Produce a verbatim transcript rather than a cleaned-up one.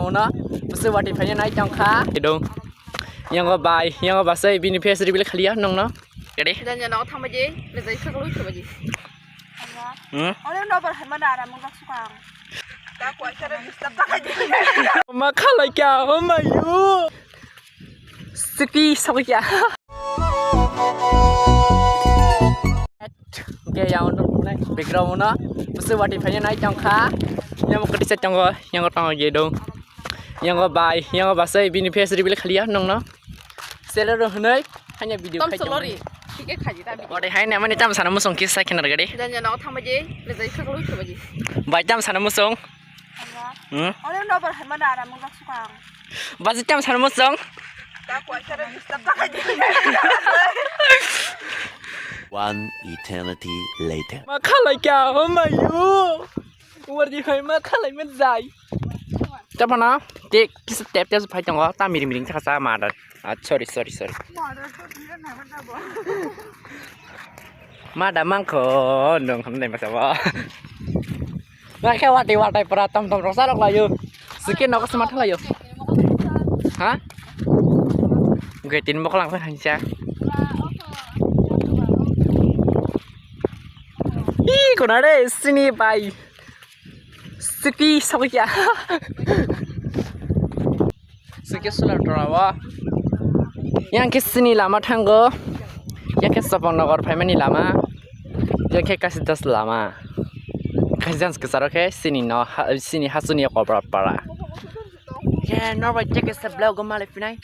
Ono bwswk watwi phaina nai tongkha. Dong. Yango bai, yango basai bini face reveal khaliya nongno. Kede? Janja nogo thangbaji, lejai khaklo thangbaji. Hmm? Ono nobar hai mana aram mung sukang. Da kuai kare disturb ta khai. Ma khalai kya, oh my god. Siki sokya. Oke, yang untuk background no. Bwswk watwi phaina nai tongkha. Yang mau kerja tonggo, yang kau tonggo gitu. Yang kau bai, yang kau basai bini face reveal khaliya nongno. Seller rok hwnwi hanya video Tom khai Solori. Thike khaji ta video. Ode hai na mani tam sana musong kisa khenar gade. Janja nogo thangbaji, lejai khaklo thangbaji. Bai tam sana musong. Hmm? Ono nobar hai mana aram mung sukang. Baji tam sana musong. Da kuai kare disturb ta khai. One eternity later. Ma khalai kya, oh my god. Wardi hai ma khalai ma jai. Tapana, te kisa tep tep phai tongo, ta miring miring thaka sa ma da. Ah, sorry, sorry, sorry. Ma da mangkho nung ham dai masa ba. Ma khe watai watai pura tom tom rok sarok layo. Sike nogo sma thalayo. Ha? Gue tin bokol ang hancha. Ih, kona re sini bai. Siki sokya. Siki sula torawa. Yang ke sini lama thango. Yang ke Sopong Nogor phaimani lama. Yang ke Kasidas lama. Kasidas kesaro ke sini no ha-, sini hasuni kopra para. Ke norbai ke ke sa blog malai pinai.